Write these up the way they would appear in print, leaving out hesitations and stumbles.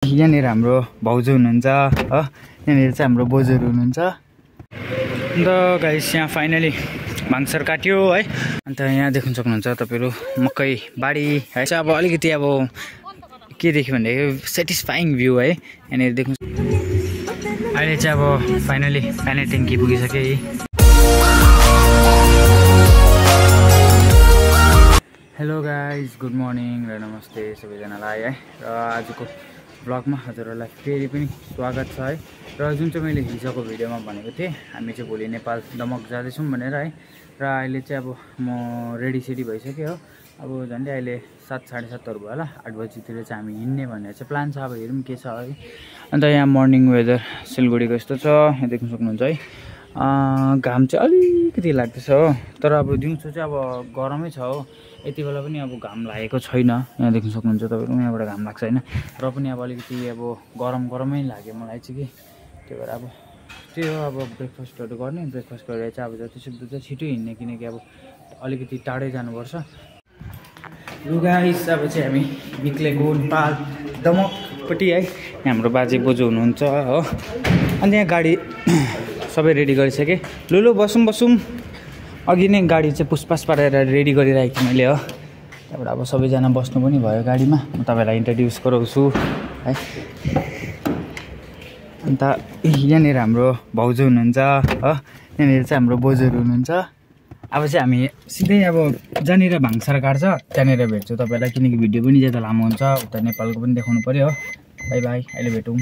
यहाँनिर हाम्रो भाउजू हुनुहुन्छ हो, यहाँनिर चाहिँ हाम्रो बोजूहरू हुनुहुन्छ। अन्त गाइस यहाँ फाइनली भाङसर काट्यो है। अन्त यहाँ देख्न सक्नुहुन्छ तपाईँहरू मकै बारी है। चाहिँ अब अलिकति अब के देख्यो भन्दाखेरि सेटिस्फाइङ भ्यू है यहाँनिर देख्नु। अहिले चाहिँ अब फाइनली पानी ट्याङ्की पुगिसक्यो है। हेलो गाइज, गुड मर्निङ र नमस्ते सबैजनालाई है। र आजको ब्लगमा हजुरहरूलाई फेरि पनि स्वागत छ है। र जुन चाहिँ मैले हिजोको भिडियोमा भनेको थिएँ हामी चाहिँ भोलि नेपाल दमक जाँदैछौँ भनेर है। र अहिले चाहिँ अब म रेडी भइसक्यो हो। अब झन्डै अहिले 7 साढे 7 भयो होला, 8 बजीतिर चाहिँ हामी हिँड्ने भनेर चाहिँ प्लान छ। अब हेरौँ के छ है। अन्त यहाँ मर्निङ वेदर सिलगढीको यस्तो छ, यहाँ देख्न सक्नुहुन्छ है। घाम चाहिँ अलिकति लाग्दैछ हो, तर अब दिउँसो चाहिँ अब गरमै छ हो। यति बेला पनि अब घाम लागेको छैन, यहाँ देख्न सक्नुहुन्छ तपाईँहरू। यहाँबाट घाम लाग्छ होइन, र पनि अब अलिकति अब गरमै लाग्यो मलाई चाहिँ कि। त्यही भएर अब त्यही हो, अब ब्रेकफास्टहरू गर्ने, ब्रेकफास्ट गरेर चाहिँ अब जतिसक्दो चाहिँ छिटो हिँड्ने, किनकि अब अलिकति टाढै जानुपर्छ। गाइस अब चाहिँ हामी निक्लेको नेपाल दमकपट्टि है। हाम्रो बाजे बोजू हुनुहुन्छ हो। अनि यहाँ गाडी सबै रेडी गरिसकेँ। लुलु बसौँ। अघि नै गाडी चाहिँ पुसपास पारेर रेडी गरिरहेको थिएँ मैले हो। त्यहाँबाट अब सबैजना बस्नु पनि भयो गाडीमा। म तपाईँलाई इन्ट्रोड्युस गराउँछु है। अन्त यहाँनिर हाम्रो भाउजू हुनुहुन्छ हो, यहाँनिर चाहिँ हाम्रो बोजूहरू हुनुहुन्छ। अब चाहिँ हामी सिधै अब जहाँनिर भाङसर काट्छ त्यहाँनिर भेट्छु तपाईँलाई, किनकि भिडियो पनि ज्यादा लामो हुन्छ। उता नेपालको पनि देखाउनु पऱ्यो हो। बाई बाई, अहिले भेटौँ।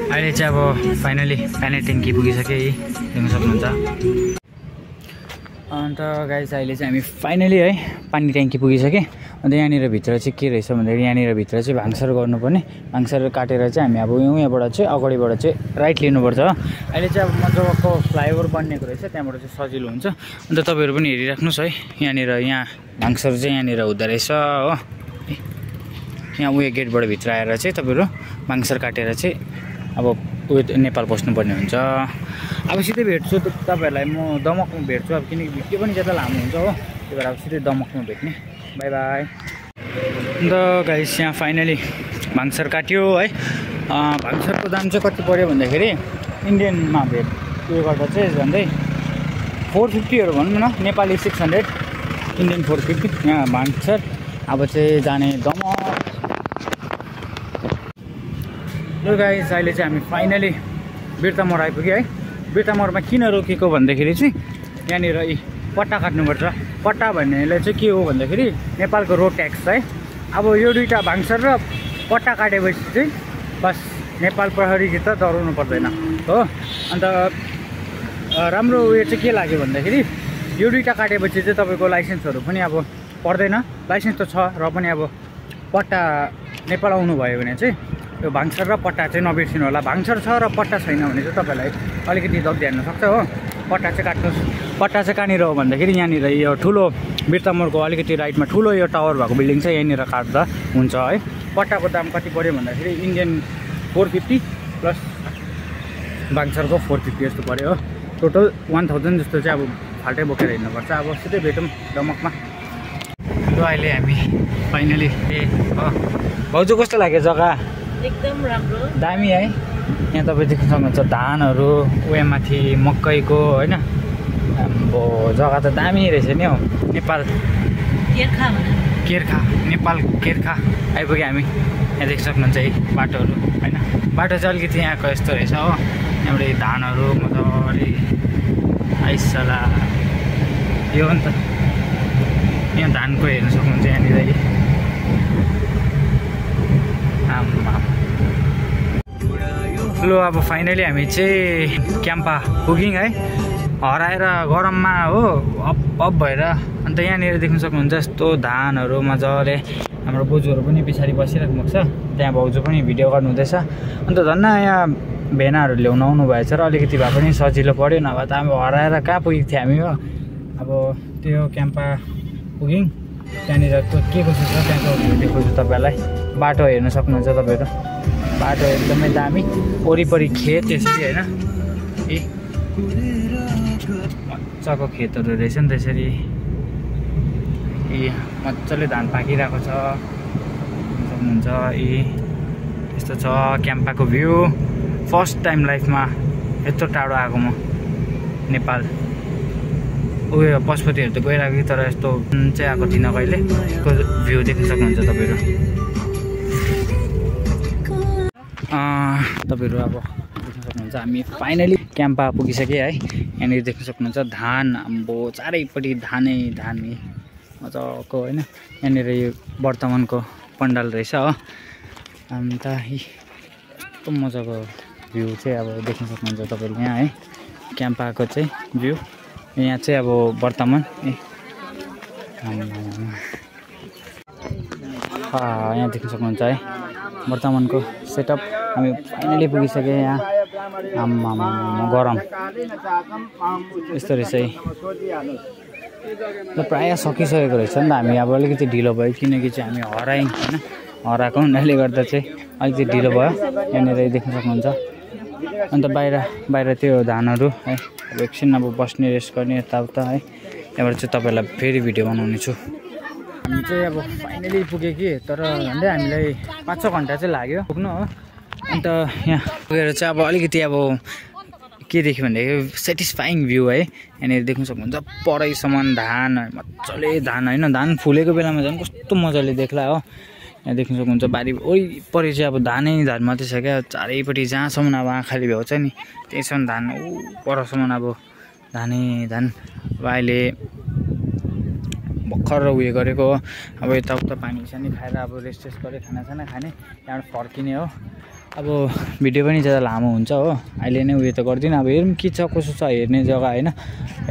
अहिले चाहिँ अब फाइनली पानी ट्याङ्की पुगिसक्यो है, देख्न सक्नुहुन्छ। अन्त गाइस अहिले चाहिँ हामी फाइनली है पानी ट्याङ्की पुगिसक्यो। अन्त यहाँनिर भित्र चाहिँ के रहेछ भन्दाखेरि यहाँनिर भित्र चाहिँ भाङसर गर्नुपर्ने। भाङसर काटेर चाहिँ हामी अब यहाँबाट चाहिँ अगाडिबाट चाहिँ राइट लिनुपर्छ हो। अहिले चाहिँ अब मजाको फ्लाइओभर बनिएको रहेछ, त्यहाँबाट चाहिँ सजिलो हुन्छ। अन्त तपाईँहरू पनि हेरिराख्नुहोस् है। यहाँ भाङसर चाहिँ यहाँनिर हुँदो रहेछ हो। यहाँ उयो गेटबाट भित्र आएर चाहिँ तपाईँहरू भाङसर काटेर चाहिँ अब उयो नेपाल पस्नुपर्ने हुन्छ। अब सिधै भेट्छु तपाईँहरूलाई म दमकमा भेट्छु, अब किनकि भिडियो पनि ज्यादा लामो हुन्छ हो। त्यही भएर अब सिधै दमकमा भेट्ने। By by. अन्त गाइस यहाँ फाइनली भाङसर काट्यो है। भाङसरको दाम चाहिँ कति पऱ्यो भन्दाखेरि इन्डियनमा उयो गर्दा चाहिँ झन्डै 450 भनौँ न, नेपाली 600, इन्डियन 450। यहाँ भाङसर अब चाहिँ जाने दमक। ल गाइस अहिले चाहिँ हामी फाइनली बिर्ता मोड आइपुग्यो है। बिर्ता मोडमा किन रोकेको भन्दाखेरि चाहिँ यहाँनिर पट्टा काट्नुपर्छ। पट्टा भन्नेले चाहिँ के हो भन्दाखेरि नेपालको रोड ट्याक्स है। अब यो दुईवटा भाङसर र पट्टा काटेपछि चाहिँ बस नेपाल प्रहरीसित डराउनु पर्दैन हो। अन्त राम्रो उयो चाहिँ के लाग्यो भन्दाखेरि यो दुईवटा काटेपछि चाहिँ तपाईँको लाइसेन्सहरू पनि अब पर्दैन। लाइसेन्स त छ र पनि अब पट्टा नेपाल आउनु भयो भने चाहिँ यो भाङसर र पट्टा चाहिँ नबिर्सिनु होला। भाङसर छ र पट्टा छैन भने चाहिँ तपाईँलाई अलिकति दग्दी हाल्न सक्छ हो। पट्टा चाहिँ काट्नुहोस्। पट्टा चाहिँ कहाँनिर हो भन्दाखेरि यहाँनिर यो ठुलो बिर्ता मोडको अलिकति राइटमा ठुलो यो टावर भएको बिल्डिङ छ, यहाँनिर काट्दा हुन्छ है। पट्टाको दाम कति पऱ्यो भन्दाखेरि इन्डियन 450 प्लस भाङसरको 450 जस्तो पऱ्यो हो। टोटल 1000 जस्तो चाहिँ अब फाल्टै बोकेर हिँड्नुपर्छ। अब सिधै भेटौँ दमकमा। ल अहिले हामी फाइनली भाउजू कस्तो लाग्यो जग्गा? एकदम राम्रो, दामी है। यहाँ तपाईँ देख्न सक्नुहुन्छ धानहरू, उयो माथि मकैको होइन। अब जग्गा त दामी रहेछ नि हौ। नेपाल केर्खा नेपाल केर्खा आइपुग्यो हामी। यहाँ देख्न सक्नुहुन्छ है बाटोहरू होइन। बाटो चाहिँ अलिकति यहाँको यस्तो रहेछ हो। यहाँबाट धानहरू मजाले आइसला यो हो नि त। यहाँ धानको हेर्न सक्नुहुन्छ यहाँनिर। ल अब फाइनली हामी चाहिँ क्याम्पा पुग्यौँ है। हराएर गरममा हो अप भएर। अन्त यहाँनिर देख्न सक्नुहुन्छ यस्तो धानहरू मजाले। हाम्रो बोजूहरू पनि पछाडि बसिराख्नु भएको छ, त्यहाँ भाउजू पनि भिडियो गर्नुहुँदैछ। अन्त धन्न यहाँ भेनाहरू ल्याउनु आउनु भएछ र अलिकति भए पनि सजिलो पऱ्यो, नभए त अब हराएर कहाँ पुगेको थियो हामी हो। अब त्यो क्याम्पा पुग्यौँ। त्यहाँनिर के कसो छ त्यहाँको भ्यू देखाउँछु तपाईँलाई। बाटो हेर्न सक्नुहुन्छ तपाईँहरू। बाटो एकदमै दामी, वरिपरि खेत त्यसरी होइन। मजाको खेतहरू रहेछ नि त्यसरी। मजाले धान पाकिरहेको छ। सक्नुहुन्छ। यस्तो छ क्याम्पाको भ्यू। फर्स्ट टाइम लाइफमा यत्रो टाढो आएको म नेपाल। उयो पशुपतिहरू त गइरहेको तर यस्तो चाहिँ आएको थिइनँ कहिले। यसको भ्यू देख्न सक्नुहुन्छ तपाईँहरू। तपाईँहरू अब देख्न सक्नुहुन्छ हामी फाइनली क्याम्पा पुगिसक्यो है। यहाँनिर देख्न सक्नुहुन्छ धान आम्बो चारैपट्टि धानै धान मजाको होइन। यहाँनिर यो वर्तमानको पण्डाल रहेछ हो। अन्त यस्तो मजाको भ्यू चाहिँ अब देख्न सक्नुहुन्छ तपाईँले यहाँ है। क्याम्पाको चाहिँ भ्यू यहाँ चाहिँ अब वर्तमान यहाँ देख्न सक्नुहुन्छ है वर्तमानको सेटअप। हामी फाइनली पुगिसक्यो यहाँ। आम्मामा गरम यस्तो रहेछ है। प्रायः सकिसकेको रहेछ नि त। हामी अब अलिकति ढिलो भयो किनकि चाहिँ हामी हरायौँ होइन। हराएको हुनाले गर्दा चाहिँ अलिकति ढिलो भयो। यहाँनिर देख्न सक्नुहुन्छ। अन्त बाहिर त्यो धानहरू है। अब एकछिन अब बस्ने रेस्ट गर्ने यताउता है। त्यहाँबाट चाहिँ तपाईँहरूलाई फेरि भिडियो बनाउने छु। हामी चाहिँ अब फाइनली पुग्यो कि तर झन्डै हामीलाई 5-6 घन्टा चाहिँ लाग्यो पुग्नु हो। अन्त यहाँ पुगेर चाहिँ अब अलिकति अब के देख्यो भनेदेखि सेटिस्फाइङ भ्यू है। यहाँनिर देख्न सक्नुहुन्छ परैसम्म धान मजाले धान होइन। धान फुलेको बेलामा झन् कस्तो मजाले देख्ला हो। यहाँ देख्न सक्नुहुन्छ बारी वरिपरि चाहिँ अब धानै धान मात्रै छ क्या। चारैपट्टि जहाँसम्म अब आँखाले भ्याउँछ नि त्यहीसम्म धान परसम्म अब धानै धान। अब अहिले भर्खर उयो गरेको हो। अब यताउता पानी सानी खाएर अब रेस्ट गरेर खानासाना खाने त्यहाँबाट फर्किने हो। अब भिडियो पनि ज्यादा लामो हुन्छ हो। अहिले नै उयो त गर्दिनँ। अब हेरौँ के छ कसो छ हेर्ने जग्गा होइन।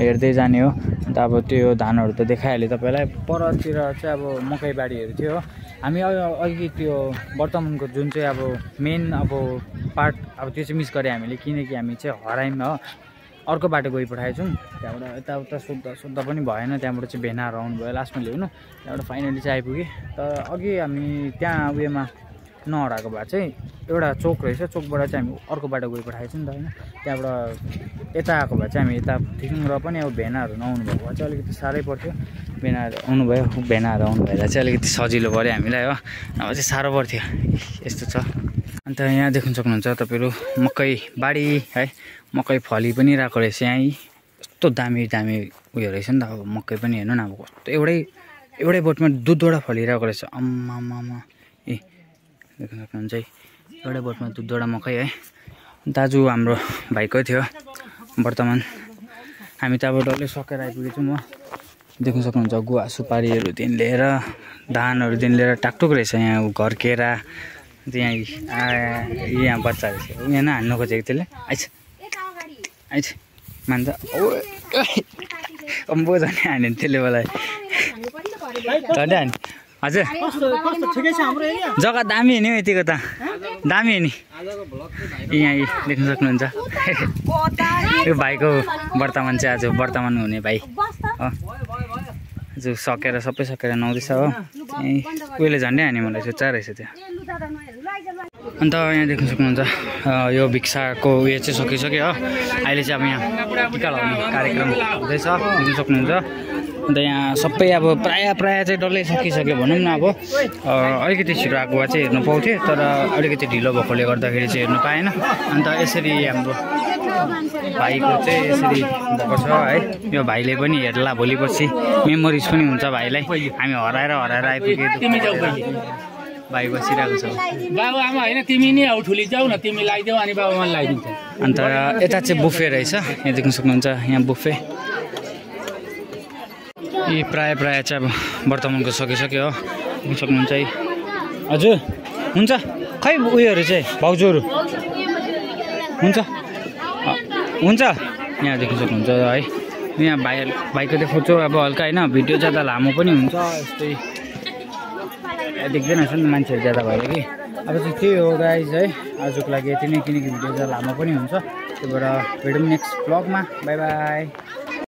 हेर्दै जाने हो। अन्त अब त्यो धानहरू त देखाइहालेँ तपाईँलाई। परतिर चाहिँ अब मकै बारीहरू थियो हो। हामी अघि त्यो वर्तमानको जुन चाहिँ अब मेन अब पार्ट अब त्यो चाहिँ मिस गरेँ हामीले किनकि हामी चाहिँ हरायौँ हो। अर्को बाटो गइपठाएछौँ। त्यहाँबाट यताउता सोद्धा पनि भएन। त्यहाँबाट चाहिँ भेनाहरू आउनुभयो लास्टमा ल्याउनु। त्यहाँबाट फाइनली चाहिँ आइपुगेँ। तर अघि हामी त्यहाँ उयोमा नहराएको भए चाहिँ एउटा चोक रहेछ। चोकबाट चाहिँ हामी अर्को बाटो गइपठाएछौँ नि त होइन। त्यहाँबाट यता आएको भए चाहिँ हामी यता थियौँ र पनि अब भेनाहरू नआउनु भएको भए चाहिँ अलिकति साह्रै पर्थ्यो। भेनाहरू आउनुभयो। भेनाहरू आउनु भएर चाहिँ अलिकति सजिलो पऱ्यो हामीलाई हो। नभए चाहिँ साह्रो पर्थ्यो। यस्तो छ। अन्त यहाँ देख्न सक्नुहुन्छ तपाईँहरू मकै बारी है। मकै फली पनि रहेको रहेछ यहीँ। यस्तो दामी दामी उयो रहेछ नि त। अब मकै पनि हेर्नु न अब कस्तो एउटै बोटमा दुधवटा फलिरहेको रहेछ। अम्मामा ए देख्न सक्नुहुन्छ है। एउटै बोटमा दुधवटा मकै है। दाजु हाम्रो भाइको थियो वर्तमान। हामी त अब डल्लै सकेर आइपुगेछौँ हो। देख्न सक्नुहुन्छ गुवा सुपारीहरूदेखि लिएर धानहरूदेखि लिएर टाकटुक रहेछ यहाँ। घर केरा यहाँ बच्चा रहेछ। यहाँ हान्नु खोजेको त्यसले आइछ मान्छ अम्बो झन् हान्यो नि त्यसले मलाई झन्डै हान्यो। हजुर जग्गा दामी नि हौ यतिको त दामी हो नि। यहाँ देख्न सक्नुहुन्छ यो भाइको वर्तमान चाहिँ आज वर्तमान हुने भाइ हो। आज सकेर सबै सकेर नुहाउँदैछ हो। उहिले झन्डै हान्यो मलाई चुच्चा रहेछ त्यो। अन्त यहाँ देख्न सक्नुहुन्छ यो भिक्षाको उयो चाहिँ सकिसक्यो हो। अहिले चाहिँ अब यहाँ टिका लगाउने कार्यक्रम हुँदैछ देख्न सक्नुहुन्छ। अन्त यहाँ सबै अब प्रायः चाहिँ डल्लै सकिसक्यो भनौँ न। अब अलिकति छिटो आएको भए चाहिँ हेर्नु पाउँथेँ तर अलिकति ढिलो भएकोले गर्दाखेरि चाहिँ हेर्नु पाएन। अन्त यसरी हाम्रो भाइको चाहिँ यसरी भएको छ है। यो भाइले पनि हेर्ला भोलि पछि मेमोरिज पनि हुन्छ भाइलाई। हामी हराएर आइपुग्यो। भाइ बसिरहेको छ। बाबु आमा होइन तिमी नै आऊ ठुली जाऊ न तिमी लगाइदेऊ अनि बाबुमा लगाइदिन्छ। अन्त यता चाहिँ बुफे रहेछ। यहाँ देख्न सक्नुहुन्छ यहाँ बुफे। यी प्रायः चाहिँ अब वर्तमानको सकिसक्यो हो। देख्न सक्नुहुन्छ है। हजुर हुन्छ खै उयोहरू चाहिँ भाउजूहरू हुन्छ यहाँ देख्न सक्नुहुन्छ है। यहाँ भाइको देखाउँछु अब हल्का होइन। भिडियो ज्यादा लामो पनि हुन्छ यस्तै देख्दैन नि मान्छेहरू ज्यादा भएर कि। अब चाहिँ त्यही हो गाइज है आजको लागि यति नै किनकि भिडियो ज्यादा लामो पनि हुन्छ। त्यही भएर भेटौँ नेक्स्ट ब्लगमा। By by.